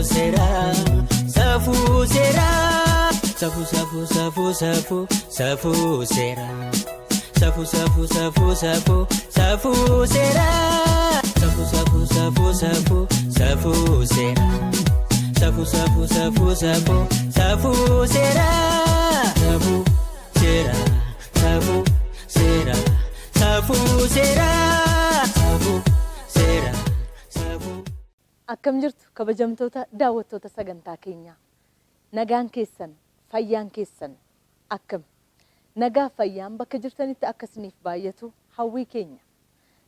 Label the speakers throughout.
Speaker 1: Seeraa safuu seeraa safuu safuu safuu safuu safuu seeraa safuu safuu safuu safuu safuu seeraa safuu safuu safuu safuu safuu seeraa safuu safuu safuu safuu safuu seeraa safuu seeraa safuu seeraa safuu seeraa safuu seeraa safuu.
Speaker 2: Akkam jirtu, kabajamtoota daawwattoota sagantaa keenyaa? Nagaan keessan, fayyaan keessan akkam? Nagaa fayyaan bakka jirtanitti akka isiniif baay'atu hawwii keenya.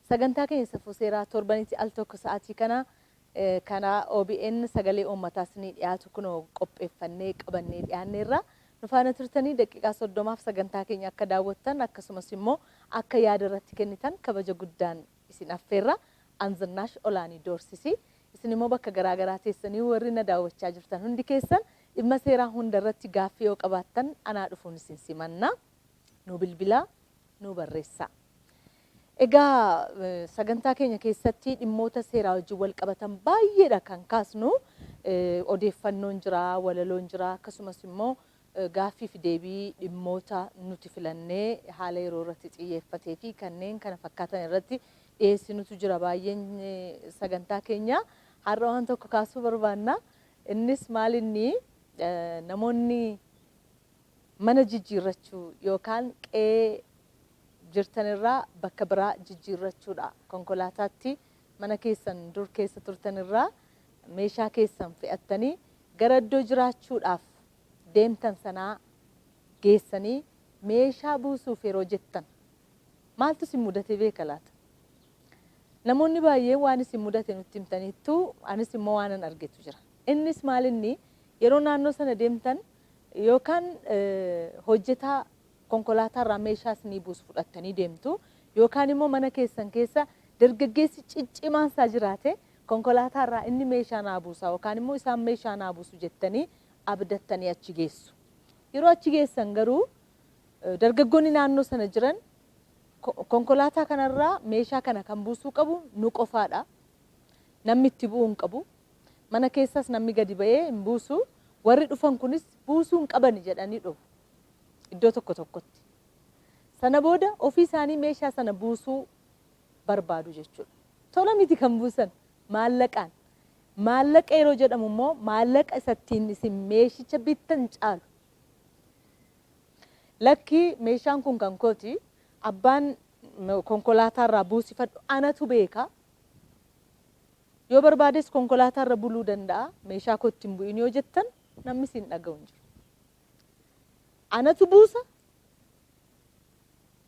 Speaker 2: Sagantaa keenya Safuu Seeraa torbanitti al tokko sa'aatii kana karaa OBN Sagalee Uummataa isinii dhiyaatu kunoo qopheeffannee qabannee dhiyaanneerra. Nu faana turtanii daqiiqaa 30f sagantaa keenya akka daawwattan, akkasumas immoo akka yaada irratti kennitan kabaja guddaan isin affeerra. Anzinnaash Olaanii Doorsisi. Isin immoo bakka garaa garaa teessanii warri na daawwachaa jirtan hundi keessan dhimma seeraa hunda irratti gaaffii yoo qabaattan anaa dhufuun isin simanna. Nu bilbilaa, nu barreessaa. Egaa sagantaa keenya keessatti dhimmoota seeraa wajjin wal qabatan baay'eedha kan kaasnu. Odeeffannoon jira, walaloon jira, akkasumas immoo gaaffii fi deebii dhimmoota nuti filannee haala yeroo irratti xiyyeeffatee fi kanneen kana fakkaatan irratti dhiyeessinutu jira baay'een sagantaa keenya. Har'a waan tokko kaasuu barbaanna. Innis maal inni, namoonni mana jijjiirrachuu yookaan qe'ee jirtanirraa bakka biraa jijjiirrachuudha. Konkolaataatti mana keessan dur keessa turtanirraa meeshaa keessan fe'attanii gara iddoo jiraachuudhaaf deemtan sanaa geessanii meeshaa buusuuf yeroo jettan maaltu isin mudate beeka laata? Namoonni baay'een waan isin mudate nutti himtaniittu, anis immoo waanan argetu jira. Innis maal inni, yeroo naannoo sana deemtan yookaan hojjetaa konkolaataarraa meeshaa isinii buusu fudhattanii deemtu, yookaan immoo mana keessan keessa dargaggeessi ciccimaan isaa jiraate konkolaataarraa inni meeshaa naa buusa yookaan immoo isaan meeshaa naa buusu jettanii abdattanii achi geessu. Yeroo achi geessan garuu dargaggoonni naannoo sana jiran konkolaataa kanarraa meeshaa kana kan buusuu qabu nu qofaadha. Namni itti bu'uu hin qabu. Mana keessas namni gadi ba'ee hin buusu. Warri dhufan kunis buusuu hin qabani jedhanii dhufu iddoo tokko tokkotti. Sana booda ofii isaanii meeshaa sana buusuu barbaadu jechuudha. Tola miti kan buusan, maallaqaan. Maallaqa yeroo jedhamu immoo maallaqa isattiin isin meeshicha bittan caalu. Lakki, meeshaan kun kan kooti, abbaan konkolaataarraa buusifadhu anatu beeka. Yoo barbaades konkolaataarra buluu danda'a, meeshaa kootti hin bu'in yoo jettan namni isin dhaga'u hin jiru. Anatu buusa,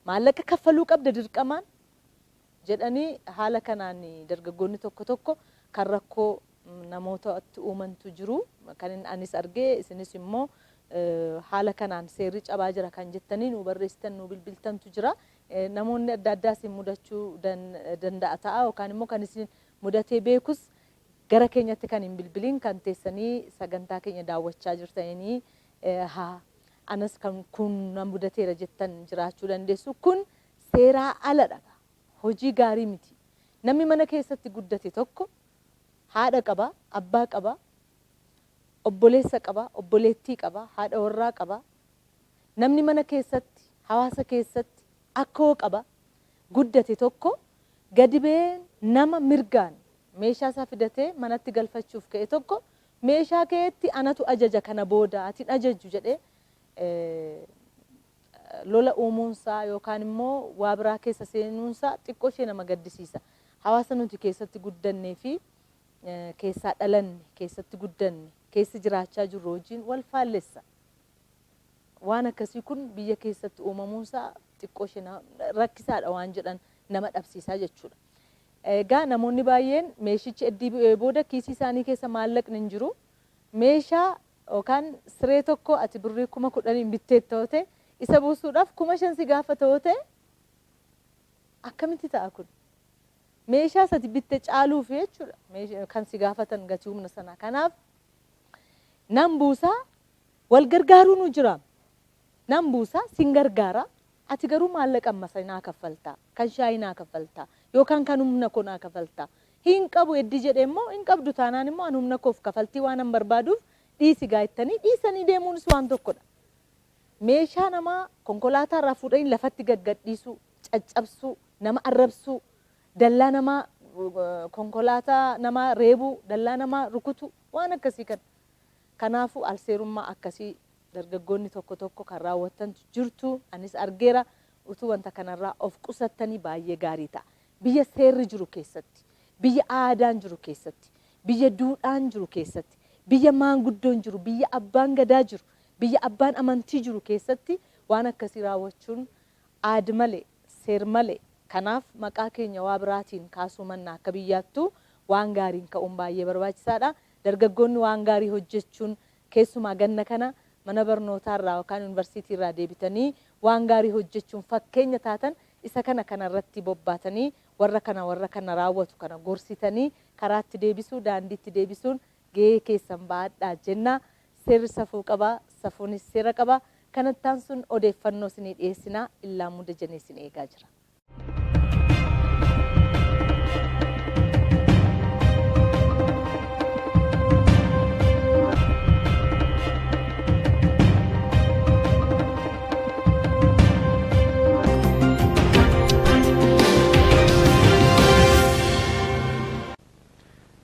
Speaker 2: maallaqa kaffaluu qabda dirqamaan jedhanii haala kanaan dargaggoonni tokko tokko kan rakkoo namootatti uumantu jiru. Kan anis argee, isinis immoo haala kanaan seerri cabaa jira kan jettanii nu barreessitan, nu bilbiltantu jira. Namoonni adda addaa isin mudachuu danda'a ta'a, yookaan immoo kan isin mudatee beekus gara keenyatti kan hin bilbiliin kan teessanii sagantaa keenya daawwachaa jirtanii haa anas kan kun na mudateera jettan jiraachuu dandeessu. Kun seeraa aladha. Hojii gaarii miti. Namni mana keessatti guddate tokko haadha qaba, abbaa qaba, obboleessa qaba, obboleettii qaba, haadha warraa qaba. Namni mana keessatti, hawaasa keessatti akkoo qaba guddate tokko gadi ba'ee nama mirgaan meeshaa isaa fidatee manatti galfachuuf ka'e tokko meeshaa keetti anatu ajaja, kana booda ati hin ajajju jedhee lola uumuunsaa yookaan immoo waa biraa keessa seenuunsaa xiqqoo ishee nama gaddisiisa. Hawaasa nuti keessatti guddannee fi keessaa dhalanne, keessatti guddanne, keessa jiraachaa jirru wajjin wal faallessa. Waan akkasii kun biyya keessatti uumamuunsaa xiqqoo ishee rakkisaadha waan jedhan nama dhabsiisaa jechuudha. Egaa namoonni baay'een meeshichi eddii bu'ee booda kiisii isaanii keessa maallaqni hin jiru. Meeshaa yookaan siree tokko ati birrii 10,000n bitteetta yoo ta'e, isa buusuudhaaf 5,000 si gaafata yoo ta'e, akkamitti ta'a kun? Meeshaa ati bitte caaluuf jechuudha kan si gaafatan gatii humna sanaa. Kanaaf nan buusaa, wal gargaaruu nu jira. Nan buusaa, sin gargaara. Ati garuu maallaqa amma naa kaffaltaa, kan shaayii naa kaffaltaa yookaan kan humna koo naa kaffaltaa. Hin qabu eddi jedhee immoo hin qabdu taanaan immoo an humna koof kafaltii waan an barbaaduuf dhiisi gaa'ittanii dhiisanii deemuunis waan tokkodha. Meeshaa namaa konkolaataa irraa fuudhanii lafatti gaggadhiisuu, caccabsuu, nama arrabsuu, dallaa namaa konkolaataa namaa reebuu, dallaa namaa rukutuu waan akkasii kana. Kanaafuu alseerummaa akkasii dargaggoonni tokko tokko kan raawwatantu jirtu, anis argeera. Utuu wanta kanarraa of qusattanii baay'ee gaarii ta'a. Biyya seerri jiru keessatti, biyya aadaan jiru keessatti, biyya duudhaan jiru keessatti, biyya maanguddoon jiru, biyya abbaan gadaa jiru, biyya abbaan amantii jiru keessatti waan akkasii raawwachuun aad malee, seer malee. Kanaaf maqaa keenya waa biraatiin kaasuu mannaa akka biyyaattuu waan gaariin ka'uun baay'ee barbaachisaadha. Dargaggoonni waan gaarii hojjechuun keessumaa ganna kana mana barnootaarraa yookaan yuunivarsiitiirraa deebitanii waan gaarii hojjechuun fakkeenya taatan isa kana kanarratti bobbaatanii warra kana raawwatu kana gorsitanii karaatti deebisuu, daandiitti deebisuun gahee keessan ba'adhaa jenna. Seerri safuu qaba, safuunis seera qaba. Kanattaan sun odeeffannoo isinii dhiyeessinaa, Illaamuu Dajanee isin eegaa jira.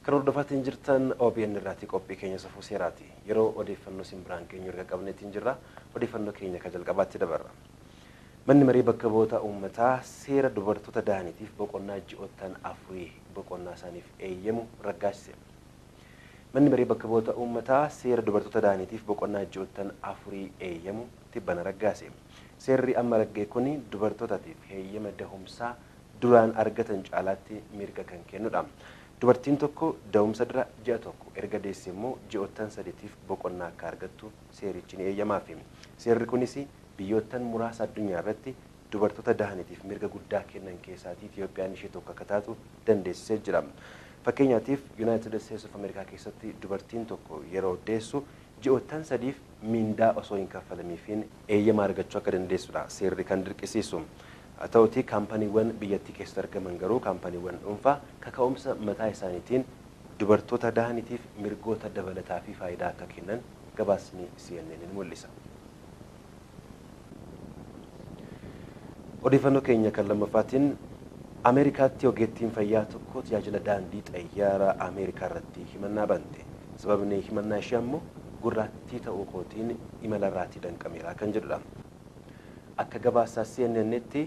Speaker 3: Kan hordofaatiin jirtan OBN irraatii qophii keenya safuu seeraati. Yeroo odeeffannoo isin biraan geenyu erga qabneetiin jirra. Odeeffannoo keenya kan jalqabaatti dabarra. Manni marii bakka bu'oota uummataa seera dubartoota dahaniitiif boqonnaa ji'oottan 4 boqonnaa isaaniif eeyyamu raggaasise. Manni marii bakka bu'oota uummataa seera dubartoota dahaniitiif boqonnaa ji'oottan 4 eeyyamu tibbana raggaase. Seerri amma ragga'e kuni dubartootaatiif heeyyama dahumsaa duraan argatan caalaatti mirga kan kennudha. Dubartiin tokko da'umsa dura ji'a 1 erga deesse immoo ji'oottan 3tiif boqonnaa akka argattu seerichi ni eeyyamaafi. Seerri kunis biyyoottan muraasa addunyaa irratti dubartoota dahaniitiif mirga guddaa kennan keessaatii Itiyoophiyaan ishee tokko akka taatu dandeessisee jira. Fakkeenyaatiif United States of America keessatti dubartiin tokko yeroo deessu ji'oottan 3f mindaa osoo hin kaffalamiifiin eeyyama argachuu akka dandeessudha seerri kan dirqisiisu. Haa ta'utii kaampaniiwwan biyyattii keessatti argaman garuu kaampaniiwwan dhuunfaa kaka'umsa mataa isaaniitiin dubartoota dahaniitiif mirgoota dabalataa fi faayidaa akka kennan gabaasni CNN ni mul'isa. Odeeffannoo keenya kan lammaffaatiin Ameerikaatti ogeettiin fayyaa tokko tajaajila daandii xayyaara Ameerikaa irratti himannaa bante. Sababni himannaa ishee ammoo gurraattii ta'uu kootiin imala irraatii danqameera kan jedhudha. Akka gabaasaa CNN'tti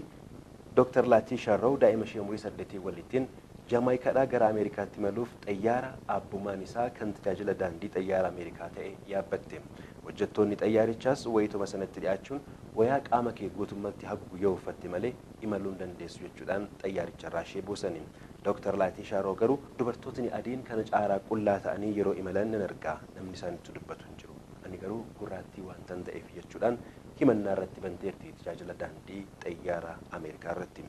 Speaker 3: Dr. Laatisha Row daa'ima ishee umurii 8 waliin Jaamaayikaadhaa gara Ameerikaatti imaluuf xayyaara abbummaan isaa kan tajaajila daandii xayyaara Ameerikaa ta'e yaabbatte. Hojjettoonni xayyaarichaas wayituma sanatti dhi'aachuun wayaa qaama kee guutummaatti haguugu yoo uffatte malee imaluu hin dandeessu jechuudhaan xayyaaricharraa ishee buusani. Dr. Laatisha Row garuu dubartootni adiin kana caaraa qullaa ta'anii yeroo imalan nan argaa, namni isaanitti dubbatu hin jiru. Ani garuu gurraattii waan tan ta'eef jechuudhaan himannaa irratti banteerti tajaajila daandii xayyaara Ameerikaa irratti.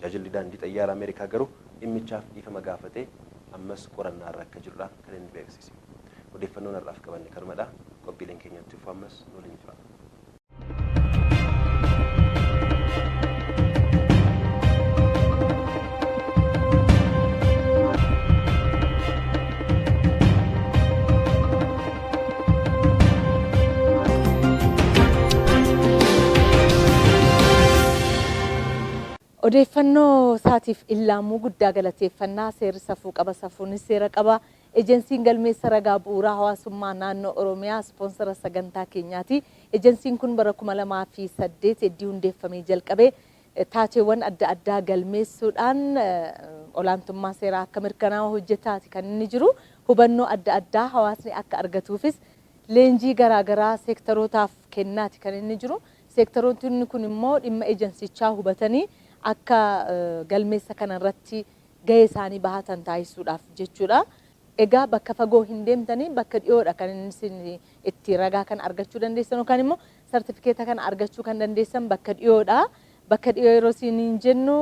Speaker 3: Tajaajilli daandii xayyaara Ameerikaa garuu dhimmichaaf dhiifama gaafate ammas qorannaa irra akka jirudha kan inni beeksise. Odeeffannoon har'aaf qabanne kanumadha. Qophiileen keenyatti fufu ammas nu waliin tura.
Speaker 2: Odeeffannoo isaatiif Illaamuu guddaa galateeffannaa. Seerri safuu qaba, safuunis seera qaba. Ejensiin galmeessa ragaa bu'uuraa hawaasummaa naannoo Oromiyaa ispoonsara sagantaa keenyaati. Ejensiin kun bara 2008 hedduu hundeeffamee jalqabee taateewwan adda addaa galmeessuudhaan olaantummaa seeraa akka mirkanaa'u hojjetaati kan inni jiru. Hubannoo adda addaa hawaasni akka argatuufis leenjii garaagaraa seektarootaaf kennaati kan inni jiru. Seektarootni kun immoo dhimma ejensichaa hubatanii akka galmeessa kanarratti gahee isaanii bahatan taasisuudhaaf jechuudha. Egaa bakka fagoo hin deemtanii bakka dhiyoodha kan inni itti ragaa kan argachuu dandeessan yookaan immoo sartifikeeta kana argachuu kan dandeessan bakka dhiyoodha. Bakka dhiyoo yeroo isiniin jennu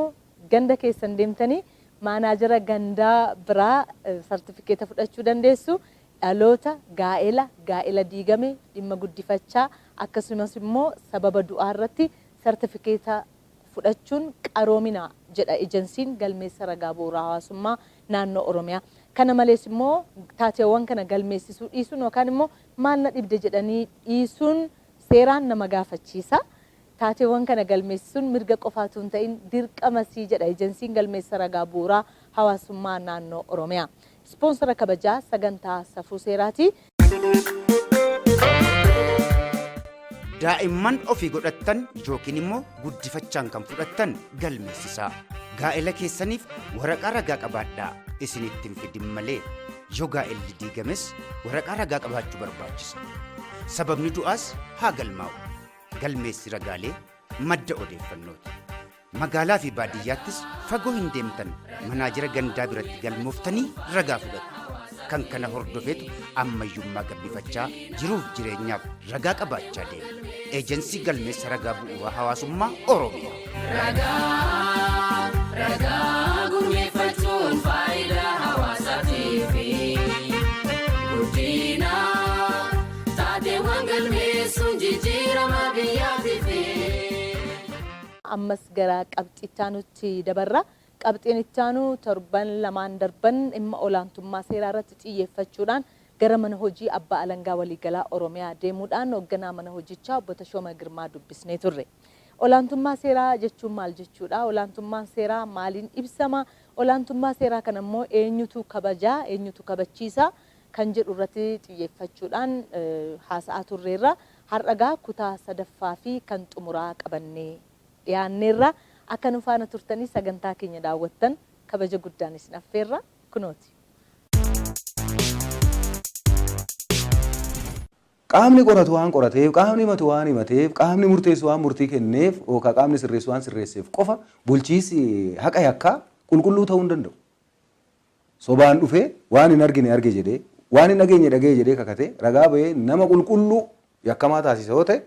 Speaker 2: ganda keessan deemtanii maanaajara gandaa biraa sartifikeeta fudhachuu dandeessu. Dhaloota, gaa'ela, gaa'ela diigame, dhimma guddifachaa akkasumas immoo sababa du'aa irratti sartifikeeta fudhachuun qaroomina jedha ejensiin galmeessa ragaa bu'uuraa hawaasummaa Naannoo Oromiyaa. Kana malees immoo taateewwan kana galmeessisuu dhiisuun yookaan immoo maal na dhibde jedhanii dhiisuun seeraan nama gaafachiisa. Taateewwan kana galmeessisuun mirga qofaatu hin ta'in dirqama sii jedha ejensiin galmeessa ragaa bu'uuraa hawaasummaa naannoo Oromiyaa. Ispoonsara kabajaa sagantaa Safuu Seeraati.
Speaker 4: Daa'imman ofii godhattan yookiin immoo guddifachaan kan fudhattan galmeessisaa. Gaa'ela keessaniif waraqaa ragaa qabaadhaa, isinitti hin fidin malee. Yoo gaa'elli diigames waraqaa ragaa qabaachuu barbaachisa. Sababni du'aas haa galmaa'u. Galmeessi ragaalee madda odeeffannooti. Magaalaa fi baadiyyaattis fagoo hin deemtan, manaajira gandaa biratti galmooftanii ragaa fudhattu. Kan kana hordofeetu ammayyummaa gabbifachaa jiruuf jireenyaaf ragaa qabaachaa deema. Eejensii galmeessa ragaa bu'uuraa hawaasummaa Oromiyaa.
Speaker 1: Ragaa gurmeeffachuun faayidaa hawaasaatiif guddina taateewwan galmeessuun jijjiirama biyyaatiif.
Speaker 2: Ammas gara qabxii itti dabarra. Qabxiin itti aanu torban lamaan darban dhimma olaantummaa seeraa irratti xiyyeeffachuudhaan gara mana hojii abbaa alangaa waliigalaa Oromiyaa deemuudhaan hoogganaa mana hojichaa obbo Tashooma Girmaa dubbisnee turre. Olaantummaa seeraa jechuun maal jechuudha? Olaantummaan seeraa maaliin ibsama? Olaantummaa seeraa kana immoo eenyutu kabajaa? Eenyutu kabachiisa? Kan jedhu irratti xiyyeeffachuudhaan haasa'aa turreerra. Har'agaa kutaa sadaffaa fi kan xumuraa qabannee dhiyaanneerra. Akka nu faana turtanii sagantaa keenya daawwattan kabaja guddaan isin affeerra, kunooti.
Speaker 5: Qaamni qoratu waan qorateef, qaamni himatu waan himateef, qaamni murteessu waan murtii kenneef yookaan qaamni sirreessu waan sirreesseef qofa bulchiinsi haqa yakkaa qulqulluu ta'uu hin danda'u. Sobaan dhufee waan hin argine arge jedhee, waan hin dhageenye dhaga'e jedhee kakatee ragaa bahee nama qulqulluu yakkamaa taasisa yoo ta'e,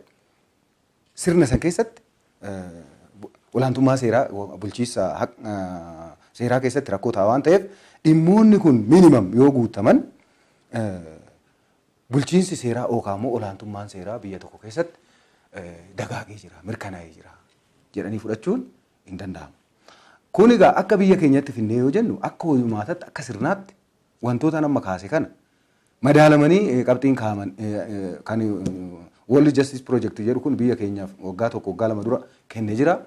Speaker 5: sirna san keessatti olaantummaa seeraa, bulchiinsa seeraa keessatti rakkoo ta'a waan ta'eef, dhimmoonni kun minimum yoo guutaman bulchiinsi seeraa yookaan immoo olaantummaan seeraa biyya tokko keessatti dagaagee jira, mirkanaa'ee jira jedhanii fudhachuun hin danda'amu. Kun egaa akka biyya keenyatti finnee yoo jennu, akka hojumaatatti, akka sirnaatti wantoota nama kaase kana madaalamanii qabxiin kaa'aman kan World Justice Project jedhu kun biyya keenyaaf waggaa 1, waggaa 2 dura kenne jira.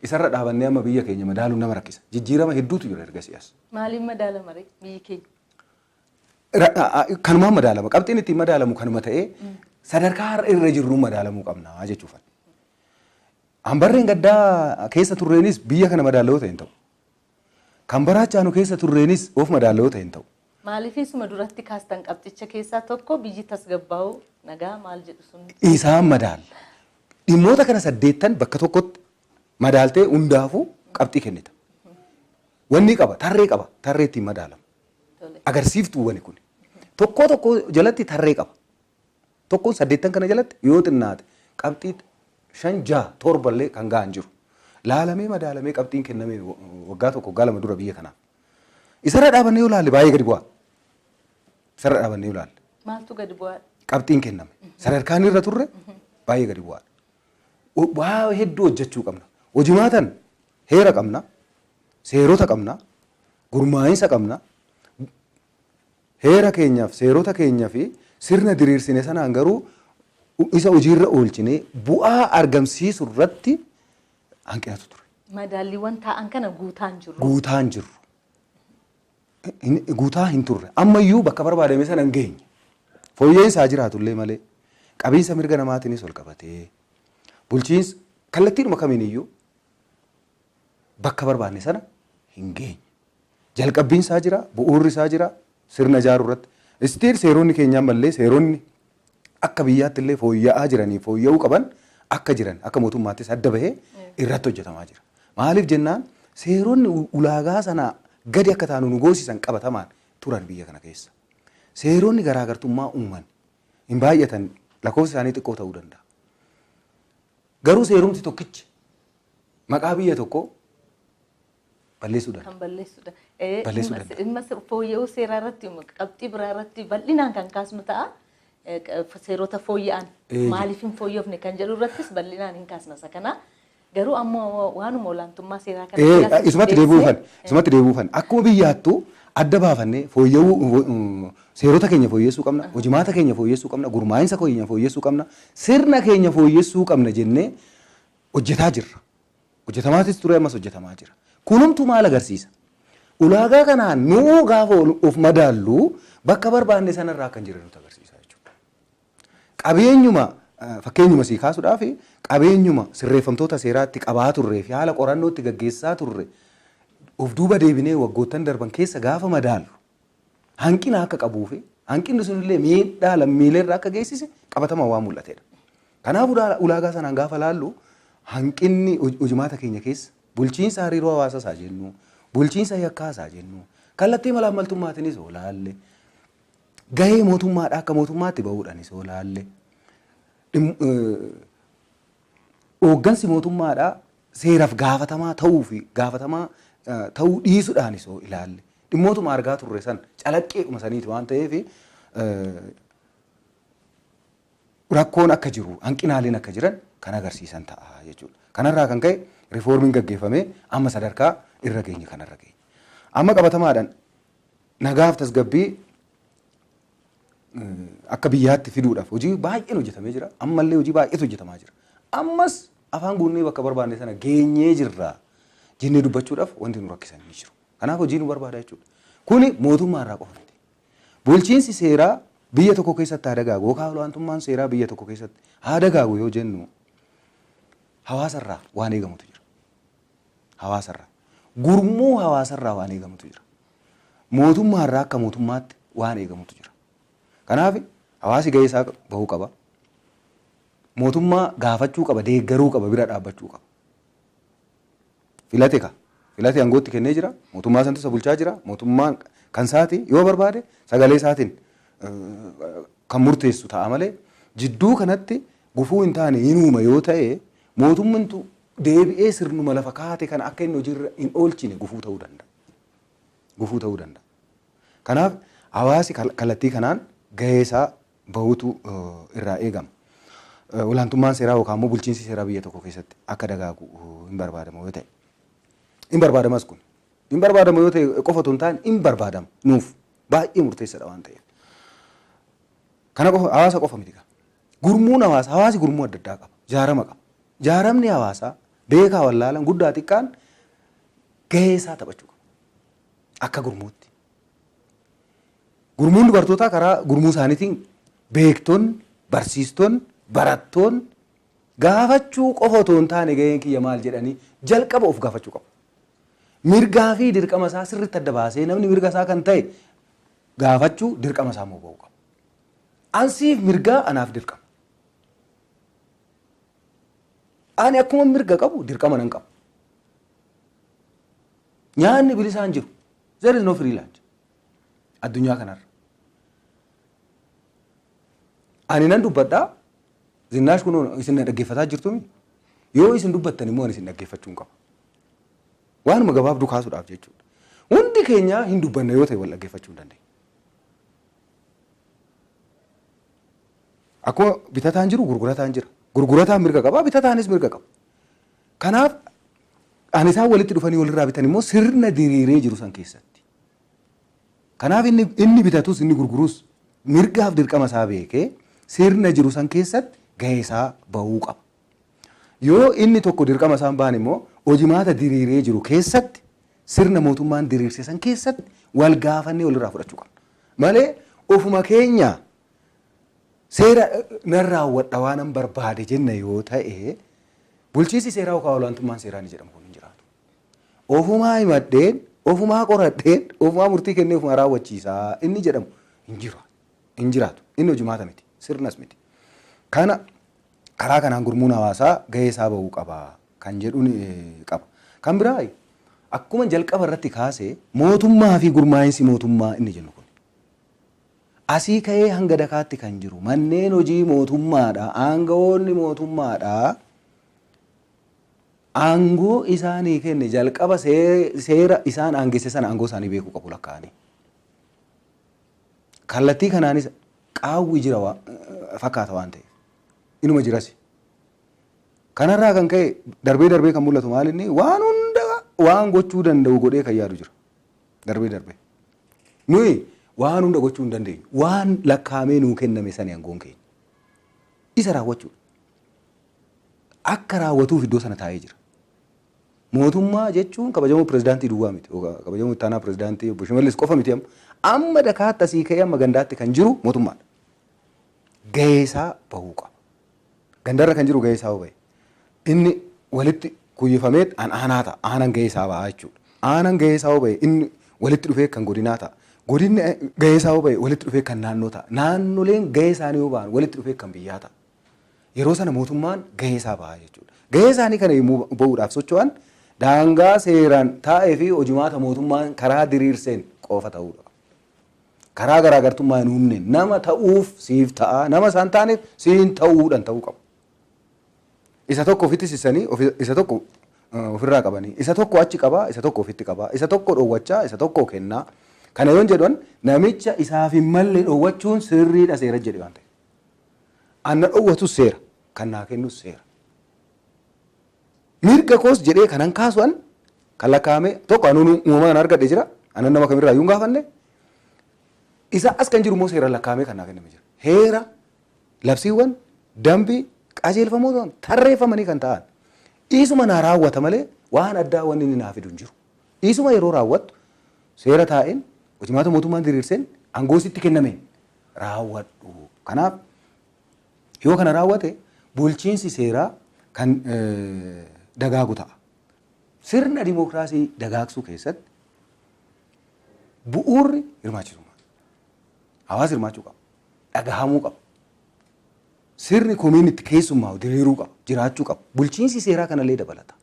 Speaker 5: Isarra dhaabannee amma biyya keenya madaaluun nama rakkisa. Jijjiirama hedduutu jira ergasii as.
Speaker 2: Maaliin madaalama ree biyyi keenya?
Speaker 5: Kanumaan madaalama. Qabxiin ittiin madaalamu kanuma ta'ee, sadarkaa har'a irra jirruun madaalamuu qabna jechuufan. Hanbarreen gaddaa keessa turreenis biyya kana madaalawoo ta'e hin ta'u. Kan baraachaanu keessa turreenis of madaalawoo ta'e hin ta'u.
Speaker 2: Maaliif isuma duratti kaastan qabxicha keessaa tokko biyyi tasgabbaa'uu, nagaa maal jedhu sun?
Speaker 5: Isaan madaalla. Dhimmoota kana saddeettan bakka tokkotti madaaltee hundaafuu qabxii kennita. Wanni qaba, tarree qaba, tarree ittiin madaalamu. Agarsiiftuuwwani kun. Tokkoo tokkoo jalatti tarree qaba. Tokkoon saddeettan kana jalatti yoo xinnaate qabxii 5, 6, 7 illee kan gahan jiru. Laalamee madaalamee qabxiin kenname waggaa 1, waggaa 2 dura biyya kanaaf. Isarra dhaabannee yoo laalle baay'ee gadi bu'aa. Isarra dhaabannee yoo laalle.
Speaker 2: Maaltu gadi bu'aadha?
Speaker 5: Qabxiin kenname. Sadarkaan irra turre baay'ee gadi bu'aadha. Waa hedduu hojjechuu qabna. Hojimaatan heera qabna, seerota qabna, gurmaa'insa qabna. Heera keenyaaf, seerota keenya fi sirna diriirsine sanaan garuu isa hojiirra oolchinee bu'aa argamsiisu irratti hanqinatu ture.
Speaker 2: Madaalliiwwan taa'an kana guutaan jirru.
Speaker 5: Guutaan jirru. Guutaa hin turre. Ammayyuu bakka barbaadame sana hin geenye. Fooyya'insa haa jiraatullee malee, qabiinsa mirga namaatiinis ol qabatee, bulchiinsa kallattiidhuma kamiiniyyuu bakka barbaanne sana hin geenye. Jalqabbiin isaa jira, bu'uurri isaa jira, sirna ijaaruu irratti. Still seeronni keenya ammallee, seeronni akka biyyaatti illee fooyya'aa jiranii fooyya'uu qaban akka jiran akka mootummaattis adda bahee irratti hojjetamaa jira. Maaliif jennaan, seeronni ulaagaa sanaa gadi akka taanu nu goosisan qabatamaan turan biyya kana keessa. Seeronni garaagartummaa uuman hin baay'atan, lakkoofsi isaanii xiqqoo ta'uu danda'a. Garuu seerumti tokkichi maqaa biyya tokkoo balleessuu danda'a.
Speaker 2: Kan balleessudha.
Speaker 5: Balleessuu danda'a.
Speaker 2: Dhimma fooyya'uu seeraa irratti, qabxii biraa irratti bal'inaan kan kaasnu ta'a. Seerota fooyya'an maaliif hin fooyyofne kan jedhu irrattis bal'inaan hin kaasna isa kana. Garuu ammoo waanuma olaantummaa seeraa kana
Speaker 5: Isumatti deebi'uufan. Isumatti deebi'uufan. Akkuma biyyaattuu Adda baafannee fooyya'uu seerota keenya fooyyessuu qabna, hojimaata keenya fooyyessuu qabna, gurmaa'insa keenya fooyyessuu qabna, sirna keenya fooyyessuu qabna jennee hojjetaa jirra. Hojjetamaatis ture, ammas hojjetamaa jira. Kunumtu maal agarsiisa? Ulaagaa kanaan nuu gaafa of madaallu bakka barbaanne sanarraa kan jiran nutti agarsiisa jechuudha. Qabeenyuma, fakkeenyuma sii kaasuudhaaf, qabeenyuma sirreeffamtoota seeraatti qabaa turree fi haala qorannootti gaggeessaa turre of duuba deebinee waggoottan darban keessa gaafa madaallu hanqina akka qabuu fi hanqinni sunillee miidhaa lammiileerra akka geessise qabatamaan waan mul'atedha. Kanaaf ulaagaa sanaan gaafa laallu hanqinni hojimaata keenya keessa bulchiinsa hariiroo hawaasaa isaa jennu, bulchiinsa yakkaa isaa jennu, kallattii malaammaltummaatiinis yoo laalle, gahee mootummaadhaa akka mootummaatti bahuudhaanis yoo laalle, hooggansi mootummaadhaa seeraaf gaafatamaa ta'uu fi gaafatamaa ta'uu dhiisuudhaanis yoo ilaalle, dhimmootuma argaa turre san calaqqeedhuma saniiti waan ta'eef rakkoon akka jiru, hanqinaaleen akka jiran kan agarsiisan ta'a jechuudha. Kanarraa kan ka'e riifoormiin gaggeeffamee amma sadarkaa irra geenye kanarra geenye. Amma qabatamaadhaan nagaaf tasgabbii akka biyyaatti fiduudhaaf hojii baay'een hojjetamee jira. Ammallee hojii baay'eetu hojjetamaa jira. Ammas afaan guunnee bakka barbaanne sana geenyee jirra jennee dubbachuudhaaf wanti nu rakkisan ni jiru. Kanaaf hojii nu barbaada jechuudha. Kuni mootummaa irraa qofa miti. Bulchiinsi seeraa biyya tokko keessatti haa dagaagu yookaan olaantummaan seeraa biyya tokko keessatti haa dagaagu yoo jennu hawaasarraa waan eegamutu jira. Hawaasarraa. Gurmuu hawaasarraa waan eegamutu jira. Mootummaarraa akka mootummaatti waan eegamutu jira. Kanaaf hawaasi gahee isaa bahuu qaba. Mootummaa gaafachuu qaba, deeggaruu qaba, bira dhaabbachuu qaba. Filate ka. Filate aangootti kennee jira. Mootummaa santu isa bulchaa jira. Mootummaan kan isaati yoo barbaade sagalee isaatiin kan murteessu ta'a malee jidduu kanatti gufuu hin taane hin uuma yoo ta'e mootummantu deebi'ee sirnuma lafa kaate kana akka inni hojiirra hin oolchine gufuu ta'uu danda'a. Gufuu ta'uu danda'a. Kanaaf hawaasi kallattii kanaan gahee isaa bahuutu irraa eegama. Olaantummaan seeraa yookaan immoo bulchiinsi seeraa biyya tokko keessatti akka dagaagu hin barbaadamu yoo ta'e. Hin barbaadamas kun. Hin barbaadamu yoo ta'e qofa otoo hin taane hin barbaadama nuuf baay'ee murteessaadha waan ta'eef. Kana qofa hawaasa qofa miti. Gurmuun hawaasa, hawaasi gurmuu adda addaa qaba. Jaarama qaba. Jaaramni hawaasaa beekaa wallaalan guddaa xiqqaan gahee isaa taphachuu qaba. Akka gurmuutti. Gurmuun dubartootaa karaa gurmuu isaaniitiin beektonni, barsiistonni, barattoonni gaafachuu qofa otoo hin taane gaheen kiyya maal jedhanii jalqaba of gaafachuu qabu. Mirgaa fi dirqama isaa sirriitti adda baasee namni mirga isaa kan ta'e gaafachuu, dirqama isaa immoo bahuu qaba. Ansiif mirgaa, anaaf dirqama. Ani akkuma mirga qabu dirqama nan qaba. Nyaanni bilisaan jiru. There is no free lunch. Addunyaa kanarra. Ani nan dubbadhaa. Zinnaash kun isin na dhaggeeffataa jirtumi. Yoo isin dubbattan immoo ani isin dhaggeeffachuu hin qaba. Waanuma gabaabduu kaasuudhaaf jechuudha. Hundi keenya hin dubbanna yoo ta'e wal dhaggeeffachuu hin dandeenya. Akkuma bitataan jiru gurgurataan jira. Gurgurataan mirga qaba, bitataanis mirga qaba. Kanaaf ani isaan walitti dhufanii walirraa bitan immoo sirna diriiree jiru san keessatti. Kanaaf inni bitatus inni gurgurus mirgaaf dirqama isaa beekee sirna jiru san keessatti gahee isaa bahuu qaba. Yoo inni tokko dirqama isaan bahan immoo hojimaata diriiree jiru keessatti, sirna mootummaan diriirse san keessatti wal gaafannee walirraa fudhachuu qabna. Malee ofuma keenya seera nan raawwadha waanan barbaade jenna yoo ta'e bulchiinsi seeraa yookaan olaantummaan seeraa ni jedhamu kun hin jiraatu. Ofumaa himadheen, ofumaa qoradheen, ofumaa murtii kennee ofumaa raawwachiisaa inni jedhamu hin jiru. Hin jiraatu. Inni hojimaata miti. Sirnas miti. Kana karaa kanaan gurmuun hawaasaa gahee isaa bahuu qaba kan jedhuun qaba. Kan biraa akkuma jalqaba irratti kaase mootummaa fi gurmaa'insi mootummaa inni jennu kun asii ka'ee hanga dakaatti kan jiru manneen hojii mootummaadha, aangawoonni mootummaadha. Aangoo isaanii kenne jalqaba seera isaan aangesse sana aangoo isaanii beekuu qabu lakkaa'anii. Kallattii kanaanis qaawwi jira fakkaata waan ta'eef. Inuma jiras. Kanarraa kan ka'e darbee darbee kan mul'atu maal inni waan hunda waan gochuu danda'u godhee kan yaadu jira. Darbee darbee. Nuyi waan hunda gochuu hin dandeenyu. Waan lakkaa'amee nuu kenname sani aangoon keenya. Isa raawwachuudha. Akka raawwatuuf iddoo sana taa'ee jira. Mootummaa jechuun kabajamoo pirezidaantii duwwaa miti. Kabajamoo itti aanaa pirezidaantii obbo Shimallis qofa miti amma. Amma dakaatti asii ka'ee amma gandaatti kan jiru mootummaadha. Gahee isaa bahuu qaba. Gandarra kan jiru gahee isaa bahe. Inni walitti kuyyifamee an aanaa ta'a. Aanaan gahee isaa baha jechuudha. Aanaan gahee isaa bahe inni walitti dhufee kan godinaa ta'a. Godinni gahee isaa bahe walitti dhufee kan naannoo ta'a. Naannoleen gahee isaanii yoo bahan walitti dhufee kan biyyaa ta'a. Yeroo sana mootummaan gahee isaa baha jechuudha. Gahee isaanii kana yommuu bahuudhaaf socho'an daangaa seeraan taa'ee fi hojimaata mootummaan karaa diriirseen qofa ta'uudha. Karaa garaagartummaa hin uumne nama ta'uuf siif ta'a, nama isaan taaneef siin ta'uudhaan ta'uu qabu. Isa tokko ofitti sissanii, isa tokko ofirraa qabanii, isa tokko achi qabaa, isa tokko ofitti qabaa, isa tokko dhoowwachaa, isa tokko kennaa. Kana yoon jedhan namicha isaaf hin malle dhoowwachuun sirriidha seera jedhe waan ta'eef. Anna dhoowwatus seera, kan naa kennus seera. Mirga koos jedhee kanan kaasu'an kan lakkaa'ame tokko anuun uumamaan argadhe jira, anan nama kamirraa iyyuu hin gaafanne. Isa as kan jiru immoo seera lakkaa'amee kan naa kenname jira. Heera, labsiiwwan, dambii, qajeelfamoota tarreeffamanii kan ta'an. Isuma naa raawwata malee waan addaa wanni inni naa fidu hin jiru. Isuma yeroo raawwattu seera taa'een hojimaata mootummaan diriirseen aangoo sitti kennameen raawwadhu. Kanaaf yoo kana raawwate bulchiinsi seeraa kan dagaagu ta'a. Sirna dimookiraasii dagaagsuu keessatti bu'uurri hirmaachisummaa. Hawaasa hirmaachuu qaba. Dhagahamuu qaba. Sirni komiin itti keessummaa'u diriiruu qaba. Jiraachuu qaba. Bulchiinsi seeraa kanallee dabalata.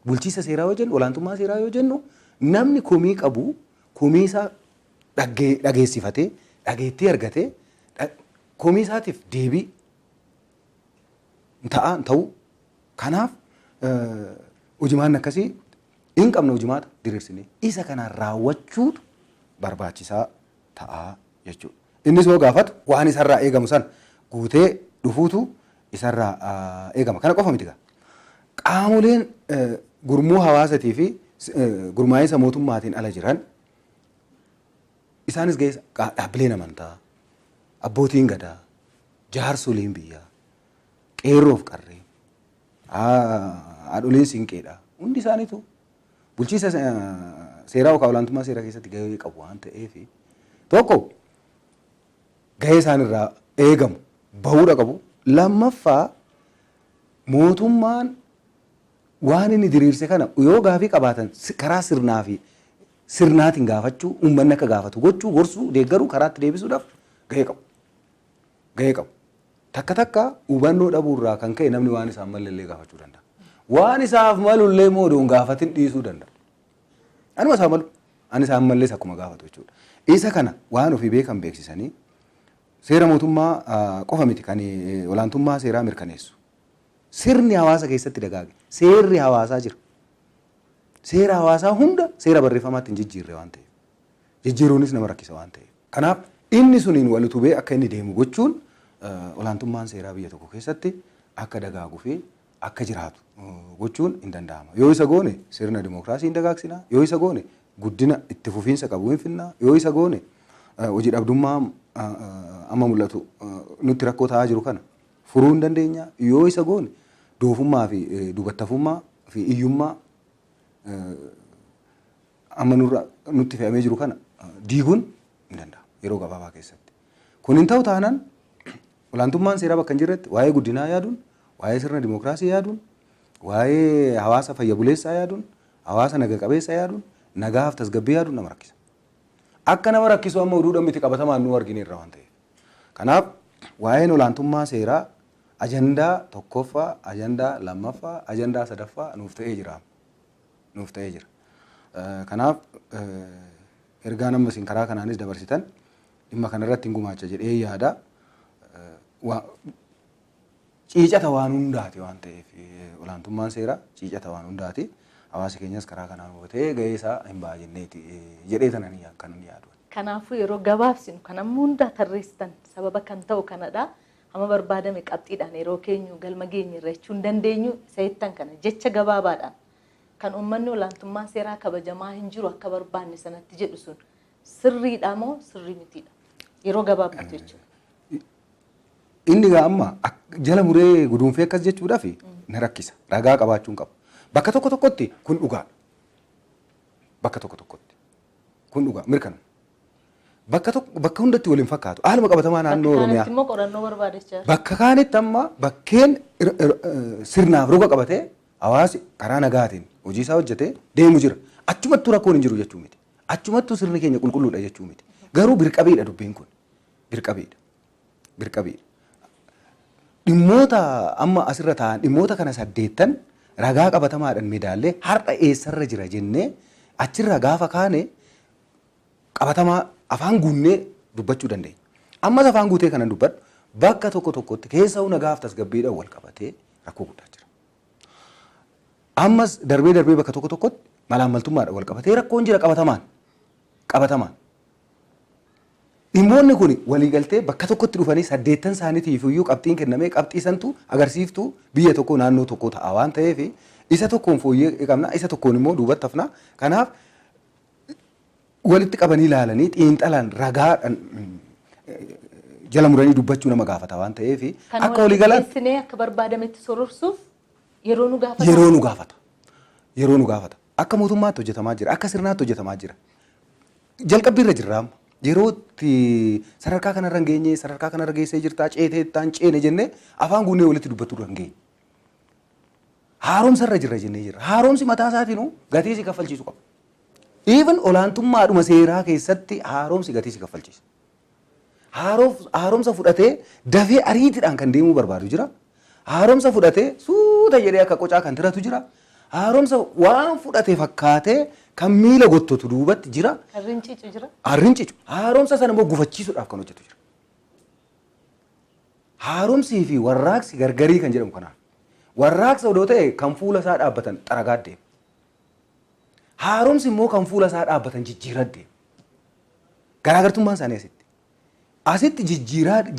Speaker 5: Bulchiinsa seeraa yoo jennu, olaantummaa seeraa yoo jennu, namni komii qabu komii isaa dhageessifatee, dhageettii argatee, komii isaatiif deebii ta'a ta'u. Kanaaf hojimaanni akkasii hin qabne hojimaata diriirsinee isa kanaan raawwachuutu barbaachisaa ta'a jechuudha. Innis yoo gaafatu waan isarraa eegamu sana guutee dhufuutu isarraa eegama. Kana qofa miti gaa. Qaamoleen gurmuu hawaasatii fi gurmaa'insa mootummaatiin ala jiran isaanis gahee dhaabbileen amantaa, abbootiin gadaa, jaarsoliin biyyaa, qeerroof qarreen, haadholiin siinqeedha. Hundi isaaniitu bulchiinsa seeraa yookaan olaantummaa seeraa keessatti gahee qabu waan ta'eef tokko gahee isaan irraa eegamu bahuudha qabu. Lammaffaa mootummaan waan inni diriirse kana yoo gaafii qabaatan karaa sirnaa fi sirnaatiin gaafachuu, uummanni akka gaafatu gochuu, gorsuu, deeggaruu, karaatti deebisuudhaaf gahee qabu. Gahee qabu. Takka takka hubannoo dhabuurraa kan ka'e namni waan isaan mallallee gaafachuu danda'a. Waan isaaf malullee immoo odoo hin gaafatin dhiisuu danda'a. Anuma isaa malu, ani isaan mallees akkuma gaafatu jechuudha. Isa kana waan ofii beekan beeksisanii seera mootummaa qofa miti kan olaantummaa seeraa mirkaneessu. Sirni hawaasa keessatti dagaage, seerri hawaasaa jira. Seera hawaasaa hunda seera barreeffamaatti hin jijjiirre waan ta'eef. Jijjiiruunis nama rakkisa waan ta'eef. Kanaaf inni suniin wal utubee akka inni deemu gochuun olaantummaan seeraa biyya tokko keessatti akka dagaaguu fi akka jiraatu gochuun hin danda'ama. Yoo isa goone sirna dimookiraasii hin dagaagsina. Yoo isa goone guddina itti fufiinsa qabu hin finna. Yoo isa goone hojii dhabdummaa amma mul'atu nutti rakkoo ta'aa jiru kana furuu hin dandeenya. Yoo isa goone doofummaa fi dubattafummaa fi iyyummaa amma nurra nutti fe'amee jiru kana diiguun hin danda'amu yeroo gabaabaa keessatti. Kun hin ta'u taanaan olaantummaan seeraa bakka hin jirretti waa'ee guddinaa yaaduun, waa'ee sirna dimookiraasii yaaduun, waa'ee hawaasa fayya buleessaa yaaduun, hawaasa naga qabeessa yaaduun, nagaaf tasgabbii yaaduun nama rakkisa. Akka nama rakkisu amma oduudhaan miti qabatamaan nu argineerra waan ta'eef. Kanaaf waa'een olaantummaa seeraa ajandaa tokkoffaa, ajandaa lammaffaa, ajandaa sadaffaa nuuf ta'ee jira. Nuuf ta'ee jira. Kanaaf ergaan amma isin karaa kanaanis dabarsitan dhimma kanarratti hin gumaacha jedhee yaada. Ciicata waan hundaati waan ta'eef olaantummaan seeraa ciicata waan hundaati. Hawaasi keenyas karaa kanaan hubatee gahee isaa hin ba'a jenneeti jedhee tanan kan yaadu.
Speaker 2: Kanaafuu yeroo gabaabsinu kan amma hundaa tarreessitan sababa kan ta'u kanadha. Hamma barbaadame qabxiidhaan yeroo keenyu galma geenye irra jechuu hin dandeenyu isa jettan kana jecha gabaabaadhaan kan uummanni olaantummaan seeraa kabajamaa hin jiru akka barbaanne sanatti jedhu sun Sirriidha moo sirrii mitiidha? Yeroo gabaabatti jechuudha.
Speaker 5: Inni egaa amma jala muree guduunfee akkas jechuudhaaf na rakkisa. Ragaa qabaachuun qaba. Bakka tokko tokkotti kun dhugaadha. Bakka tokko tokkotti kun dhugaa mirkana. Bakka tokko bakka hundatti waliin fakkaatu. Haaluma qabatamaa naannoo
Speaker 2: Bakka
Speaker 5: Oromiyaa.
Speaker 2: kaanitti immoo qorannoo barbaadachaa jira.
Speaker 5: Bakka kaanitti amma bakkeen sirnaaf roga qabatee hawaasi karaa nagaatiin hojii isaa hojjetee deemu jira. Achumattuu rakkoon hin jiru jechuu miti. Achumattuu sirni keenya qulqulluudha jechuu miti. Garuu birqabiidha dubbiin kun. Birqabiidha. Birqabiidha. Dhimmoota amma asirra taa'an dhimmoota kana saddeettan ragaa qabatamaadhaan medaallee har'a eessarra jira jennee achirraa gaafa kaane qabatamaa afaan guunnee dubbachuu dandeenya. Ammas afaan guutee kanan dubbadhu bakka tokko tokkotti keessa nagaaf tasgabbiidhaan wal qabatee rakkoo guddaa jira. Ammas darbee darbee bakka tokko tokkotti malaammaltummaadhaan wal qabatee rakkoon jira qabatamaan. Qabatamaan. Dhimmoonni kun waliigaltee bakka tokkotti dhufanii saddeettan isaaniitiif iyyuu qabxiin kennamee qabxii santu agarsiiftuu biyya tokko naannoo tokko ta'a waan ta'eef isa tokkoon fooyyee qabna, isa tokkoon immoo duubatti hafna. Kanaaf walitti qabanii ilaalanii xiinxalaan ragaadhaan jala muranii dubbachuu nama gaafata waan ta'eef
Speaker 2: Kan
Speaker 5: akka waliigalaatti
Speaker 2: qindeessinee akka barbaadametti sororsuuf yeroo nu gaafata.
Speaker 5: Yeroo nu gaafata. Yeroo nu gaafata. Akka mootummaatti hojjetamaa jira. Akka sirnaatti hojjetamaa jira. Jalqabbii irra jirra amma. Yeroo itti sadarkaa kanarra hin geenye, sadarkaa kanarra geessee jirtaa, ceetee ittaan ceene jennee afaan guunnee walitti dubbachuu irra hin geenye. Haaromsa irra jirra jennee jirra. Haaromsi mataa isaatiinuu gatii si kaffalchiisu qaba. Even olaantummaadhuma seeraa keessatti haaromsi gatii si kaffalchiisa. Haaromsa fudhatee dafee ariitiidhaan kan deemuu barbaadu jira. Haaromsa fudhatee suuta jedhee akka qocaa kan tiratu jira. Haaromsa waan fudhate fakkaatee kan miila gottotu duubatti jira.
Speaker 2: Kan rincicu jira.
Speaker 5: Kan rincicu. Haaromsa sana immoo gufachiisuudhaaf kan hojjetu jira. Haaromsii fi warraaqsi gargarii kan jedhamu kanaaf. Warraaqsa odoo ta'e kan fuula isaa dhaabbatan xaragaa deema. Haaromsi immoo kan fuula isaa dhaabbatan jijjiiraa deema. Garaagartummaan isaanii asitti. Asitti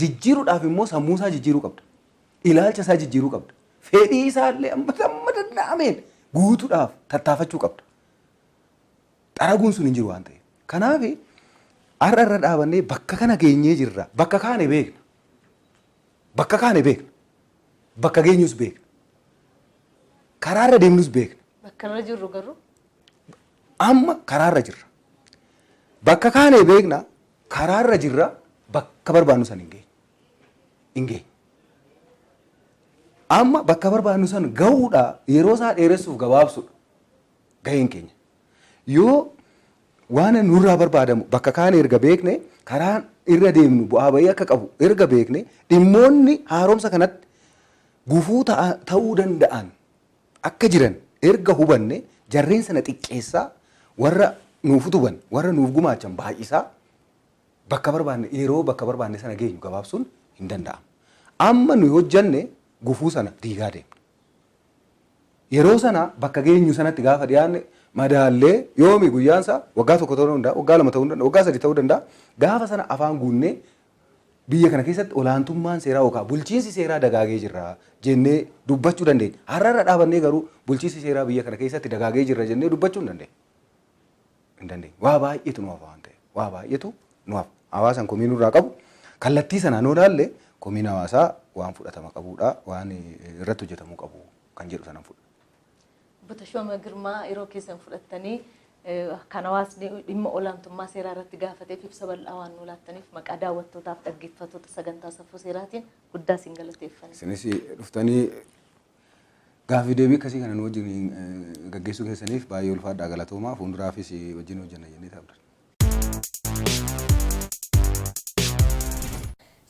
Speaker 5: jijjiiruudhaaf immoo sammuu isaa jijjiiruu qabda. Ilaalcha isaa jijjiiruu qabda. Fedhii isaa illee amma danda'ameen guutuudhaaf tattaafachuu qabda. Xaraguun sun hin jiru waan ta'eef. Kanaaf har'a irra dhaabannee bakka kana geenyee jirra. Bakka kaane beekna. Bakka kaane beekna. Bakka geenyus beekna. Karaarra deemnus beekna.
Speaker 2: Bakka irra jirru garuu
Speaker 5: Amma karaarra jirra. Bakka kaane beekna, karaarra jirra, bakka barbaannu san hin geenye. Hin geenye. Amma bakka barbaannu san gahuudha yeroo isaa dheeressuuf gabaabsuudha gaheen keenya. Yoo waan nurraa barbaadamu bakka kaane erga beekne, karaan irra deemnu bu'aa bahii akka qabu erga beekne, dhimmoonni haaromsa kanatti gufuu ta'uu danda'an akka jiran erga hubanne, jarreen sana xiqqeessaa warra nuuf utuban, warra nuuf gumaachan baay'isaa bakka barbaanne yeroo bakka barbaanne sana geenyu gabaabsuun hin danda'amu. Amma nuyi hojjanne gufuu sana diigaa deemna. Yeroo sana bakka geenyu sanatti gaafa dhiyaanne madaallee yoomi guyyaan isaa waggaa 1 ta'uu danda'a, waggaa 2 ta'uu danda'a, waggaa 3 ta'uu danda'a. Gaafa sana afaan guunnee biyya kana keessatti olaantummaan seeraa yookaan bulchiinsi seeraa dagaagee jira jennee dubbachuu dandeenya. Har'arra dhaabannee garuu bulchiinsi seeraa biyya kana keessatti dagaagee jira jennee dubbachuu hin dandeenyu. Hin dandeenyu. Waa baay'eetu nu hafa waan ta'eef. Waa baay'eetu nu hafa. Hawaasaan komii nurraa qabu kallattii sanaan yoo ilaalle komiin hawaasaa waan fudhatama qabuudha, waan irratti hojjetamuu qabu kan jedhu sanan fudha.
Speaker 2: Obbo Tashooma Girmaa, yeroo keessan fudhattanii kan hawaasni dhimma olaantummaa seeraa irratti gaafateef ibsa bal'aa waan nu laattaniif maqaa daawwattootaaf dhaggeeffattoota sagantaa Safuu Seeraatiin guddaa isin galateeffanna.
Speaker 5: Isinis dhuftanii gaaffii deebii akkasii kana nu wajjin gaggeessuu keessaniif baay'ee ulfaadhaa, galatoomaa. Fuulduraafis wajjin hojjenna jennee taabdan.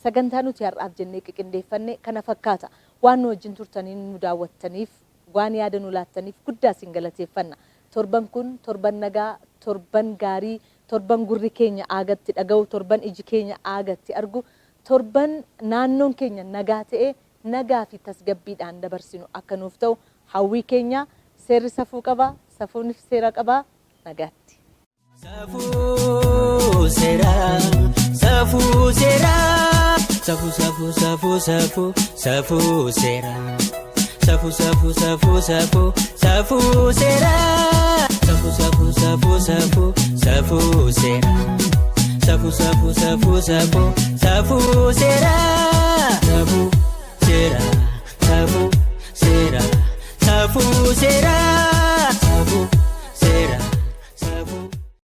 Speaker 2: Sagantaa nuti har'aaf jennee qiqindeeffanne kana fakkaata. Waan nu wajjin turtanii nu daawwattaniif, waan yaada nu laattaniif guddaa isin galateeffanna. Torban kun torban nagaa, torban gaarii, torban gurri keenya aagatti dhaga'u, torban iji keenya aagatti argu, torban naannoon keenya nagaa ta'e nagaa fi tasgabbiidhaan dabarsinu akka nuuf ta'u hawwii keenya. Seerri safuu qaba, safuunis seera qaba, nagaatti.
Speaker 1: Safuu seeraa, safuu seeraa, safuu safuu safuu safuu safuu seeraa, safuu safuu safuu safuu safuu seeraa. Safuu safuu safuu safuu safuu seera. Safuu safuu safuu safuu safuu seera. Safuu seera safuu seera safuu seera.